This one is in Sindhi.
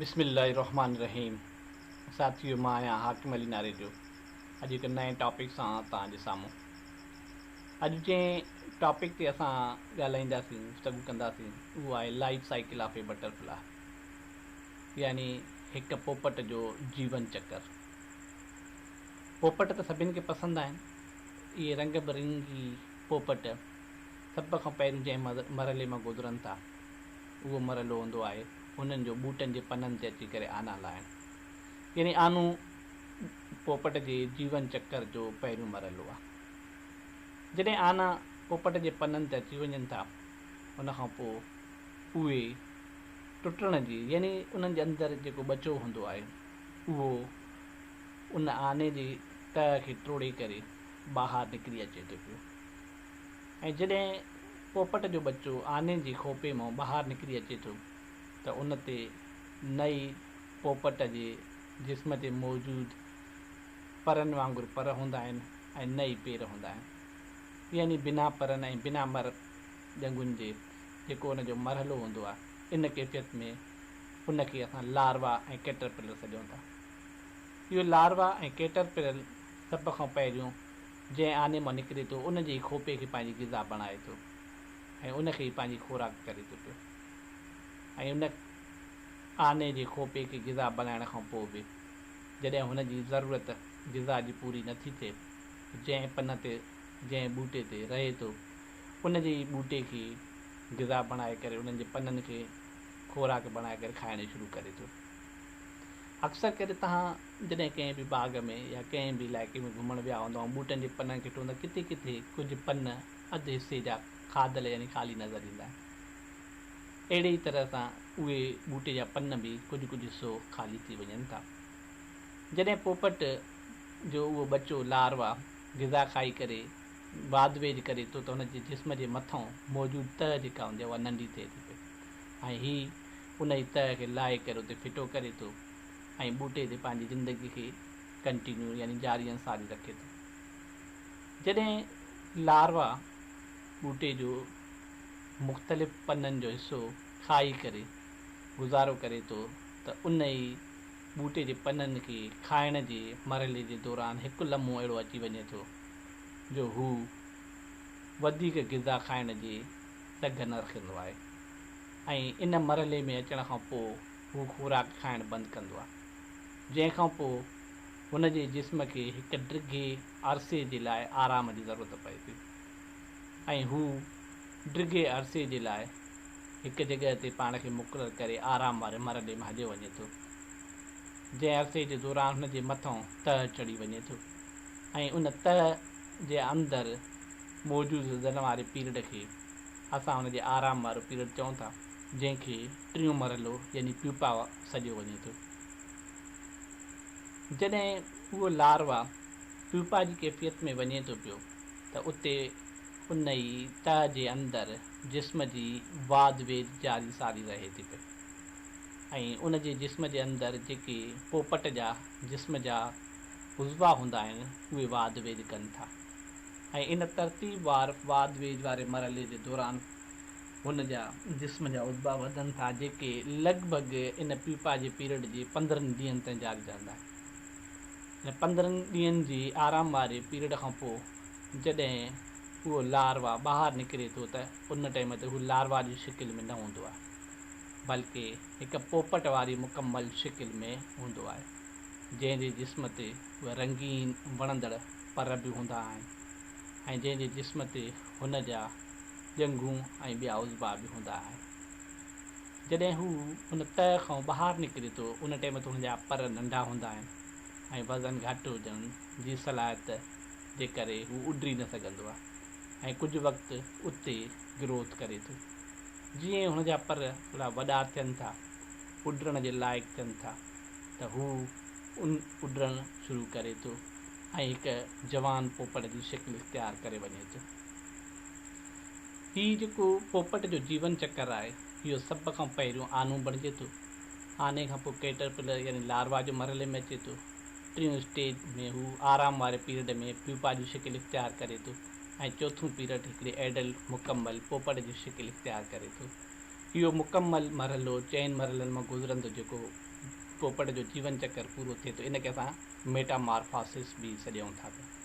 بسم الله الرحمٰن الرحيم ساٿيو مان آهيان حاڪم علي ناريجو اڄ هڪ نئين ٽاپڪ سان توهان جي سامهون اڄ جنهن ٽاپڪ تي اسان ڳالهائينداسين گفتگو ڪنداسين اهو آهي life cycle of a butterfly يعني هڪ پوپٽ جو جيون چڪر پوپٽ ته سڀن کي پسند آهن اهي رنگ برنگي پوپٽ سڀ کان پهريون جنهن مرحلي مان گذرن ٿا اهو مرحلو هوندو آهي انهن جو ٻوٽن جي پنن تي اچي ڪري آنا لاهڻ. يعني آنو پوپٽ جي جيون چڪر جو پهريون مرحلو آهي. جڏهن آنا پوپٽ جي پنن تي اچي وڃن ٿا ان کان پوء اهي ٽٽڻ جي يعني انهن جي اندر جيڪو ٻچو هوندو آهي اهو ان آني جي تهه کي ٽوڙي ڪري ٻاهر نڪري اچي ٿو پيو. ۽ جڏهن پوپٽ جو ٻچو آني جي کوپي مان ٻاهر نڪري اچي ٿو ته ان تي نه ئي پوپٽ جي جسم تي موجود پرن وانگر پر هوندا آهن ۽ نه ئي پير هوندا آهن. يعني بنا پرن ۽ بنا مر ڄنگهن جي جيڪو ان جو مرحلو هوندو آهي ان ڪيفيت ۾ ان کي اسان لاروا ۽ ڪيٽرپلر سڏيون ٿا. اهو لاروا ۽ ڪيٽرپلر سڀ کان پهريون جنهن آني مان نڪري ٿو، ان جي ئي کوپي کي پنهنجي غذا بڻائي ٿو ۽ ان کي ئي پنهنجي خوراڪ ڪري ٿو پيو ۽ ان آني جي کوپي کي غذا بڻائڻ کان پوء به جڏهن هن جي ضرورت غذا جي پوري نه ٿي ٿئي ته جنهن پن تي جنهن ٻوٽي تي رهي ٿو، ان جي ئي ٻوٽي کي غذا بڻائي ڪري انهن جي پنن کي خوراڪ بڻائي ڪري کائڻ شروع ڪري ٿو. اڪثر ڪري توهان جڏهن ڪنهن به باغ ۾ يا ڪنهن به علائقي ۾ گهمڻ ويا هوندؤ ۽ ٻوٽن جي پنن کي ٽوهندا ڪٿي ڪٿي ڪجهه پن اڌ حصي جا کاڌل يعني خالي نظر ايندا آهن. اهڙي ئي طرح سان اهي ٻوٽي جا پن به ڪجهه ڪجهه حصو خالي ٿي وڃن ٿا. جڏهن پوپٽ جو اهو ٻچو، لاروا، غذا کائي ڪري واڌ ويجهه ڪري ٿو ته هن جي جسم جي مٿئون موجود تهه جيڪا هوندي آهي اها ننڍي ٿئي ٿي پئي ۽ هي انهي تهه کي لاهي ڪري اتي ڦٽو ڪري ٿو ۽ ٻوٽي تي پنهنجي زندگي کي ڪنٽينيو يعني جاري ۽ ساري رکي ٿو. جڏهن لاروا ٻوٽي جو مختلف پنن جو حصو کائي ڪري گذارو ڪري ٿو ته انهي ٻوٽي جي پنن کي کائڻ جي مرحلي جي دوران هڪ لمحو اهڙو اچي وڃي ٿو جو هو وڌيڪ غذا کائڻ جي سگهه نه رکندو آهي ۽ ان مرحلي ۾ اچڻ کان پوء هو خوراڪ کائڻ بند ڪندو آهي، جنهن کان پوء هن جي جسم کي هڪ ڊگهي عرصي جي لاء آرام جي ضرورت پئي ٿي ۽ هو ڊگهي عرصي جي لاء هڪ جڳهه تي پاڻ کي مقرر ڪري آرام واري مرحلي ۾ هليو وڃي ٿو، جنهن عرصي جي دوران هن جي مٿئون تهه چڙهي وڃي ٿو ۽ ان تهه جي اندر موجود وزن واري پيرڊ کي اسان ان جي آرام وارو پيرڊ چئون ٿا، جنهن کي ٽيون مرحلو يعني پيوپا سڏيو وڃي ٿو. جڏهن اهو لاروا پيوپا جي ڪيفيت ۾ وڃي ٿو پيو ته اتي ان ئي تهه جي اندر جسم جي واڌ ويجهه جاري ساري رهي ٿي پئي ۽ ان جي جسم جي اندر جيڪي پوپٽ جا جسم جا عضوا هوندا آهن اهي واڌ ويجهه ڪن ٿا. ۽ ان ترتيب وار واڌ ويجهه واري مرحلي جي دوران هن جا جسم جا عضوا وڌن ٿا جيڪي لڳ ڀڳ ان پيوپا جي پيريڊ جي 15 ڏينهن تائين جاري رهندا آهن. ان 15 ڏينهن جي آرام واري پيريڊ کان پوء جڏهن اهو لاروا ٻاهر نڪري ٿو ته ان ٽائيم تي هو لاروا جي شڪل ۾ نه هوندو آهي بلڪه هڪ پوپٽ واري مڪمل شڪل ۾ هوندو آهي جنهن جي جسم تي اهي رنگين وڻندڙ پر به هوندا آهن ۽ جنهن جي جسم تي هن جا ڄنگهون ۽ ٻيا عضوا به هوندا آهن. جڏهن هو ان تهه کان ٻاهر نڪري ٿو ان ٽيم تي هن جا پر ننڍا هوندا آهن ۽ وزن گهٽ هجڻ جي صلاحيت جي ڪري هو اڏري نه سگهندو آهي ۽ ڪجهه وقت اتي گروٿ ڪري ٿو. جيئن هن جا پر ٿورا وڏا ٿين ٿا، اڏرڻ جي لائق ٿين ٿا ته هو ان اڏرڻ شروع ڪري ٿو ۽ هڪ جوان پوپٽ جي شڪل اختيار ڪري وڃي ٿو. هي جيڪو پوپٽ جو جيون چڪر آهي، اهو سڀ کان پهريون آنو بڻجي ٿو. آني کان پوء ڪيٽرپلر يعني لاروا جو مرحلي ۾ اچي ٿو. ٽيون اسٽيج ۾ هو آرام واري پيريڊ ۾ پيوپا جي شڪل اختيار ڪري ٿو ۽ چوٿون پيريڊ هڪڙي ايڊلٽ، مڪمل، پوپٽ جي شڪل اختيار ڪري ٿو. اهو مڪمل مرحلو چئن مرحلن مان گذرندو جيڪو پوپٽ جو جيون چڪر پورو ٿئي ٿو ان کي اسان ميٽامارفاسس به سڏيون ٿا پيا.